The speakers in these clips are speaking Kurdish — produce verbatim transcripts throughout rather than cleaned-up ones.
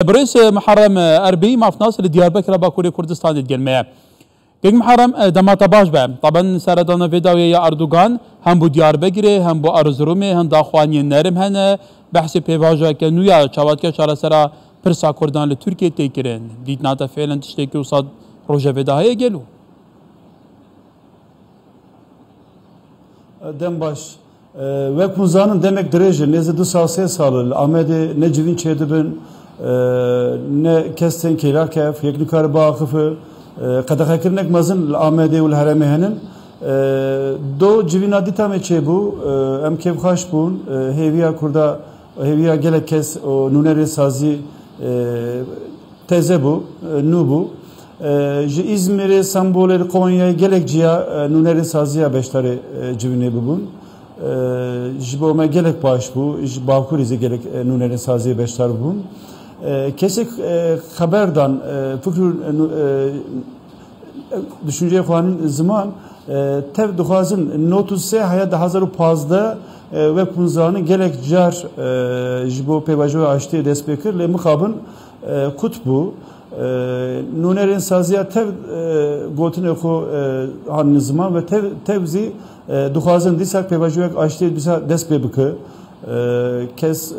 Birêz Muharrem Erbî, mafnas li Diyarbekir a Bakurê Kurdistanê digel me ye. Kek Muharrem, dema te baş be. Taben seredana vê dawiyê ya Erdogan hem bo Diyarbekirê, hem bo Erzurumê hin daxuyaniyên nerm hene. Behsê pêvajoyeke nû ya çawa dike çaresera pirsa Kurdan li Tirkiyê tê kirin. Dîtina te fiilen tiştekî wisa rojevê de heye gelo? Dem baş. E, wek hûn zanin, demek dirêj e, nêzî du sal, sê sal e li Amedê ne civîn çêdibin, e, ne kes tên kêlak e, yek nikare biaxife, e, qedexekirinek mezin li Amedê û li herêmê henin. E, do civîna dî tamê çêbû, e, em kêfxweş bûn, e, hêviya Kurda, hêviya gelek kes û nûnerên sazî, e, teze bû, e, nû bû. E, ji Îzmîrê, Stenbolê, li Konyayê gelek ciya, e, nûnerên saziya beşdarê, e, civînê bibûn. E, ji bo me gelek baş bû, ji Bakurê zî gelek, e, nûnerên saziyê beşdar bûn. E, kesek, e, xeber dan, e, fikr û, e, nû-, e, düşünceyê xwe anin ziman, e, tev dixwazin nod û sê heya du hazar û pazdeh, e, wek hûn zanin gelek car, e, ji bo pêvajoya aştiyê dest pê kir, lê mixabin, e, kut bû. E, nûnerên saziya tev, e, gotinê xwe, e, hanin ziman ve tev, tev zî, e, dixwazin dîsa pêvajoyek aştiyê dîsa dest pê bike. E, kes, e,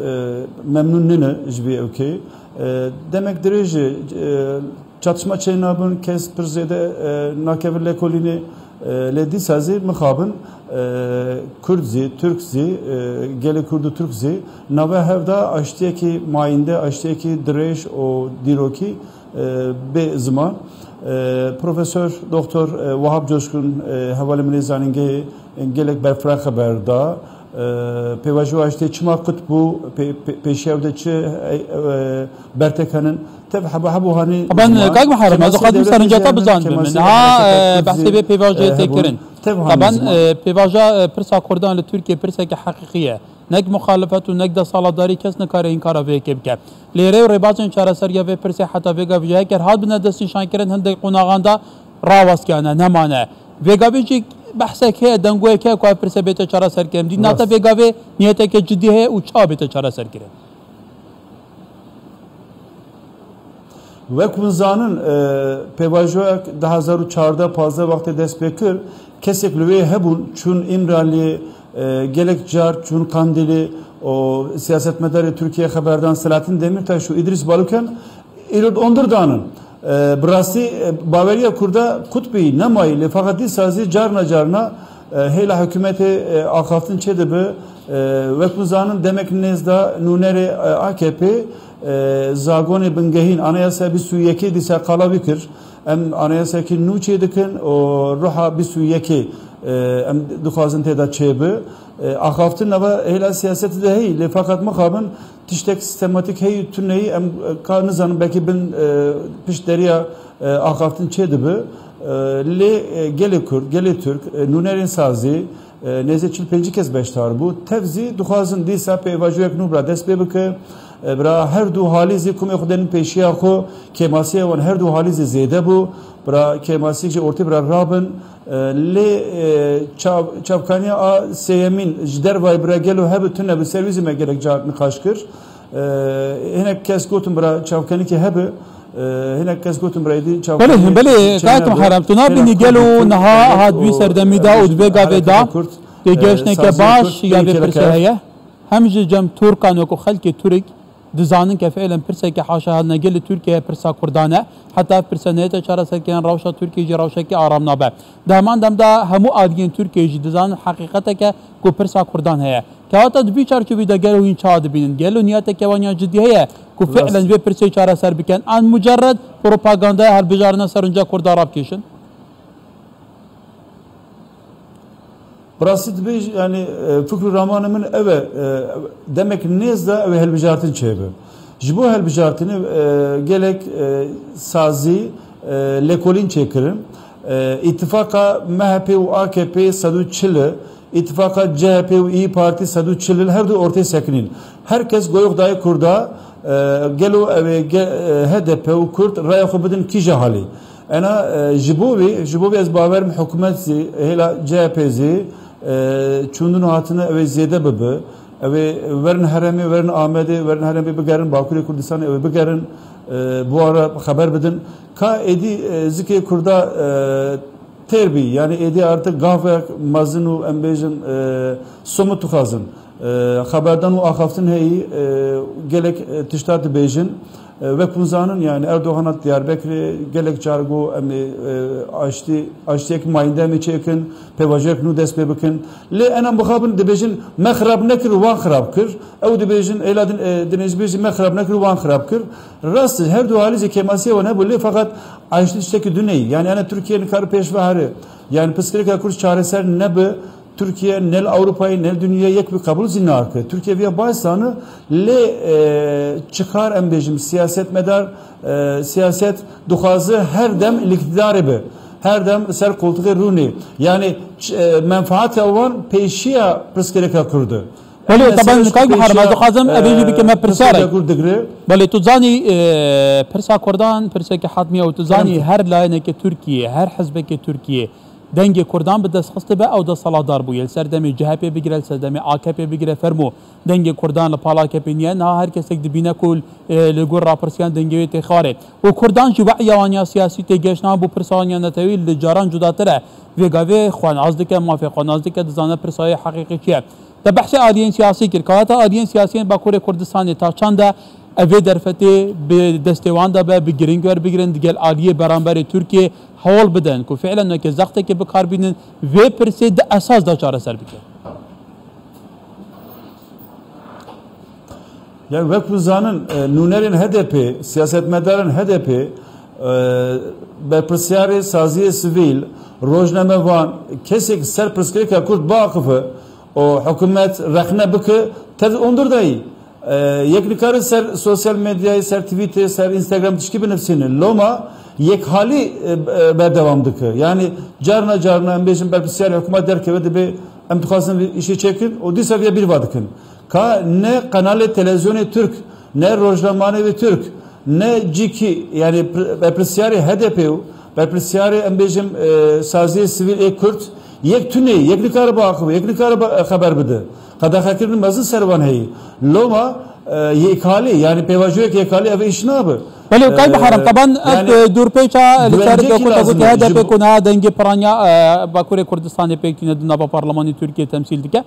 memnûn nine ji vê ewkê. E, demek dirêj e, çatişma çênabin, kes pir zêde, e, nakevin lêkolînê, e, lê dîsa zî mixabin, e, Kurd zî, Tirk zî, e, gelê Kurd û Tirk zî nave hev de aştiyekî mayînde, aştiyekî dirêj û dîrokî, e, bê ziman. E, Profesor Doktor, e, Wahap Coşkun, e, hevalê min ê zanîngehê, e, gelek berfireh xeber da. E, pêvajoya aştiyê çima kut bû, pê-, pê-, pêşiya wê de çi, e, e, bertek henin? Tev heba hebû hanî Taban, ziman. Kak Muharrem, ez Kêmasiyê dixwazim dewletê serinca jî te henin, bizandim. kêmasiyê Niha, herketa e, Kurd behsê zî, vê pêvajê e, tê hebûn. kirin. Tev hanî Taban, ziman. e, pêvaja, e, pirsa Kurdan li Tirkiye pirseke heqîqî ye. Nek muxalefet û nek desthilatdarî kes nikare înkara vê yekê bike. Lê rê û rêbazên çareseriya vê pirsê heta vê gavê jî heger hat bine destnîşankirin hindek qonaxan de rawestiyane, nemane. Vê gavê jî behsek heye, dengoyek heye ku ev pirse bête çareserkirin. Dîtina te Rast. vê gavê niyeteke cidî heye û çawa bête çareserkirin? Wek hûn zanin, e, pêvajoyek du hazar û çardeh pazdeh wextê dest pê kir, kesek li wê hebûn, çûn Îmraliyê, e, gelek car çûn Qandîlê û siyasetmedarê Tirkiye xeberdan Selahattin Demirtaş û Îdrîs Baluken îro di ondir danin. E, bi rastî, e, baweriya Kurda qut bî, nemayî, lê feqet dîsa zî carna carna, e, hêla hikûmetê, e, axaftin çêdibe. E, wek hûn zanin, demek nêz de nûnerê, e, A K P, e, zagonê bingehîn, Anayasa bîst û yekê dîsa qala wî kir. Em anayasayekî nû çêdikin û ruha bîst û yekê, e, em dixwazin tê de çêbe. E, axaftin nava hêla siyasetê de heyî, lê feqet mixabin tiştek sîstematîk heyî tune yî, em, e, ka nizanin, belkî bin, e, pişt deriya, e, axaftin çêdibe. E, lê, e, gelê Kurd, gelê Tirk, e, nûnerên sazî, e, nêzî çil pêncî kes beşdar bû. Tev zî dixwazin dîsa pêvajoyek nû bira dest pê bike. E, bira her du halî zî ku em ê xwe denin pêşiya xwe, kêmasiya wan her du halî zî zêde bû. Bira kêmasiyek ji ortê bira rabin. E, lê, e, çav-, çavkaniya a sêyemîn ji dervayî bira gelo hebe tune bi ser wî zî me gelek car niqaş kir. E, hinek kes gotin bira çavkanîkê hebe, e, hinek kes gotin bira êdî çavkanî Belê, belê, çênebe. Kayet Muharrem, tu nabînî Hela gelo Kurd, niha Kurd hat û, vî serdemî de û di vê gavê de têgehişteke baş ya vê pirsê heye? Hem ji cem Tirkan wekî xelkê Tirk dizanin ke fiilen pirseke haşa hal ne gelê Tirkiyeyê pirsa Kurdan e. Heta ev pirse neyête çareserkirin, rewşa Tirkiyê jî rewşeke aram nabe. Di heman dem de hemû aliyên Tirkiyeyê jî dizanin heqîqeteke ku pirsa Kurdan heye. Kewata di vî çarçovî de gelo hîn çawa dibînin? Gelo niyeteke wan ya cidî heye ku fiilen vê pirsê çareser bikin? An mucerred propagandaya hilbijartina serinca Kurda rabikêşin? Bi rastî dibêj, yanî, e, fikr û ramanê min ev e, e, demek nêz de ew ê hilbijartin çêbe. Ji bo hilbijartinê, e, gelek, e, sazî, e, lêkolîn çêkirin. E, îtifaqa M H P û A K P sed û çil e, îtifaqa C H P û İYİ Partî sed û çil e, her du ortê sekinîn. Her kes goyox daye Kurda, e, gelo ew ê ge-, e, H D P û Kurd raya xwe bidin kîja halî? Ena, e, ji bo vê, ji bo vê ez bawer im hikûmet zî, hêla C H P zî, e, çûndin û hatine ew ê zêde bibe. Ew ê werin herêmê, werin Amedê, werin herêmê bigerin, Bakurê Kurdistanê ew ê bigerin, e, bi wan re xeber bidin. Ka êdî, e, zikê Kurda, e, têr bî, yanî êdî artık gavek mezin û em bêjin, e, somut dixwazin. E, xeberdan û axaftin heyî, e, gelek, e, tişta dibêjin. E, wek hûn zanin, yanî Erdogan hat Diyarbekirê gelek car got, em ê, e, aştî, aştiyek mayînde em ê çêkin, pêvajoyek nû dest pê bikin. Lê ena mixabin dibêjin, me xirab nekir, wan xirab kir. Ew dibêjin, êla din, e, dinê jî bêjin, me xirab nekir, wan xirab kir. Rast e, her du alî jî kêmasiya wan hebû, lê feqet aştî tiştekî din e. Yanî ena Tirkiye nikare pêş ve here. Yanî pirsgirêka Kurd çareser nebe, Tirkiye ne li Ewropayê ne li dinyayê yek wî qebûl zî nake. Tirkiye viya baş zane, lê, e, çi kar em bêjim, siyasetmedar, e, siyaset dixwaze her dem li îqtîdarê be. Her dem ser koltuxê rûnê. Yanî ç-, e, menfaata wan pêşiya pirsgirêka Kurd e. Belê, taban, Kayk Miherim, ez dixwazim, e, vê jî bike me pirsyarek. Belê, tu zanî, e, pirsa Kurdan, pirsekî hatmî ye û tu zanî her layenekê Tirkiye, her hizbekê Tirkiye, dengê Kurdan bi dest xistibe, ew desthilatdar bûye. Li ser demê C H P bigire, li ser demê A K P bigire, fermo dengê Kurdan li pala A K P niye. Niha her kesek dibîne ku, e, li gor rapirsiyan dengê wê tê xwarê. Û Kurdan jî we'ya wan ya siyasî têgihiştina bo pirsa wan ya netewî li caran cudatir e. Vê gavê xwe nas dike, mafê xwe nas dike, dizane pirsa wê heqîqî çi ye. Te behsê aliyên siyasî kir. Kewata aliyên siyasî yên Bakurê Kurdistanê ta çend e ev ê derfetê bi destê wan de be, bi giring werbigirin, digel aliyê beramberê Tirkiyê hewl bidin ku fiilen weke zextekê bi kar bînin, vê pirsê di esas de çareser bike? Ya wek hûn zanin, e, nûnerên H D P, siyasetmedarên H D P, e, berpirsyarê saziyê sivîl, rojnamevan, kesek ser pirsgirêka Kurd biaxife û hikûmet rexne bike, tev ondur dayî. E, yek nikare ser sosyal medyayê, ser Twitterê, ser Instagram tişkî binivîsîne. Loma yekhalî, e, e, berdewam dike. Yanî carna carna em bêjin berpirsyarê hikûmet derkeve, dibê em dixwazin vê îşê çêkin û dîsa vê bîr va dikin. Ka ne kanalê televîzyonê Tirk, ne rojnamanê wê Tirk, ne cîkî, yanî pir-, berpirsyarê H D P û berpirsyarê, em bêjim, e, saziyê sivîl ê Kurd, yek tune, yek nikare biaxive, yek nikare bi-, xeber bide. Qedexekirin mezin ser wan heye. Loma, e, yekhalî, yanî pêvajoyek yekhalî ev îş nabe. Belê, Kayk Miherim, e, teban ev, yanî e, dûrpêça li ser ku te gotî H D P ku niha dengê piraniya, e, Bakurê Kurdistanê pêk tîne di nava parlemanê Tirkiyê temsîl dike.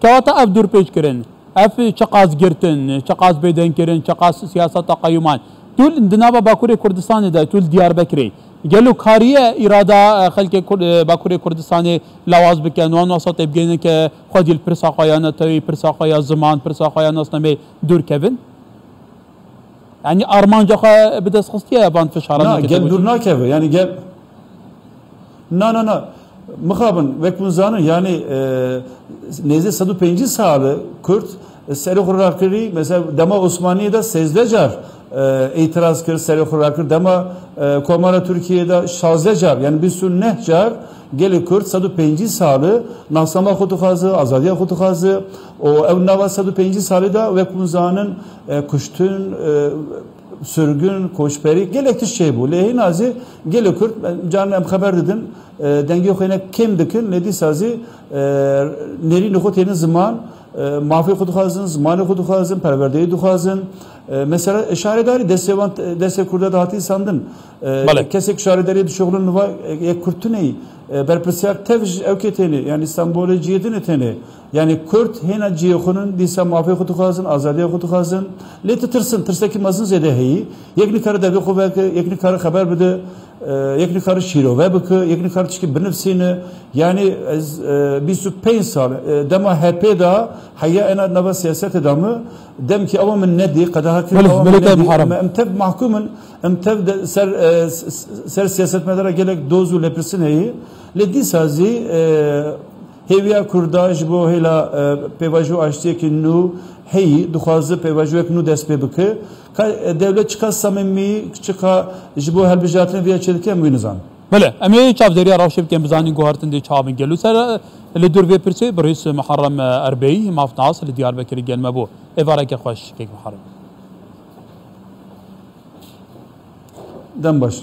Kewata ev dûrpêç kirin, ev çiqas girtin, çiqas bêdeng kirin, çiqas siyaseta qeyûman. Tu di nava Bakurê Kurdistanê de, tu li Diyarbekirê, gelo kariye îrada, e, xelkê Kur-, e, Bakurê Kurdistanê lawaz bike, wan wesa tê bigihînin ke xwedî li pirsa xwe ya netewî, pirsa xwe ya ziman, pirsa xwe ya nasnameyê dûr kevin? Yanî armanca xwe bi dest xistiye van fişaran? Na, gel dûr nakeve. Yanî gel, na, na, na. Mixabin, wek hûn zanin, yanî, e, nêzî sed û pêncî sal e Kurd serê xwe rakirî, mesela dema Osmaniyê de sêzdeh car, e, îtiraz kir, serê xwe rakir. Dema, e, Komara Tirkiyê de şazdeh car, yanî bîst û neh car gelê Kurd sed û pêncî sal e nasnama xwe dixwaze, azadiya xwe dixwaze. Û ew nava sed û pêncî salê de, wek hûn zanin, e, kuştin, e, sirgûn, koçberî, gelek tişt çêbû. Lê hêna zî gelê Kurd, e, caran em xeber didin, e, dengê xwe ne kêm dikin, lê dîsa zî, e, nêrînê xwe tênin ziman, e, mafê xwe dixwazin, zimanê xwe dixwazin, perwerdeyê dixwazin. E, mesela şaredarî destê wan, destê Kurda de hatî sandin. E, Belê. Kesek şaredariyê dişuxulin niva, e, yek Kurd tune yî. E, berpirsiyar tev ji ewkê têne, yanî Stenbolê cihê din têne. Yanî Kurd hêna cihê xwe nin, dîsa mafê xwe dixwazin, azadiya xwe dixwazin. Lê ditirsin, tirsekî mezin zêde heyî. Yek nikare devê xwe veke, yek nikare xeber bide, e, yek nikare şîrove bike, yek nikare tişkî binivîsîne. Yanî ez, e, bîst û pênc sal, e, dema H P de heya ena nava siyasetê de me, demkî ewa min nedî, qedexe kirin ewa min nedî. Me em tev mahkûm in, em tev de ser, e, s-, s-, ser siyasetmedara gelek doz û lêpirsîn heye. Lê dîsa zî, e, hêviya Kurda ji bo hêla, e, pêvajo aştiyekî nû heyî, dixwaze pêvajoyek nû dest pê bike. Ka, e, dewlet çiqas samîmî, çiqa ji bo hilbijartinê viya çêdike, em wî nizanin. Belê, em ê çavdêriya rewşê bikin, bizanîn guhertin dê çawa bin gelo ser, e, li dûr vê pirsê, birêz Muharrem, e, Erbey, mafnas li Diyarbekirê gel me bû. Êvareke xweş, kek Muharrem. Dem baş.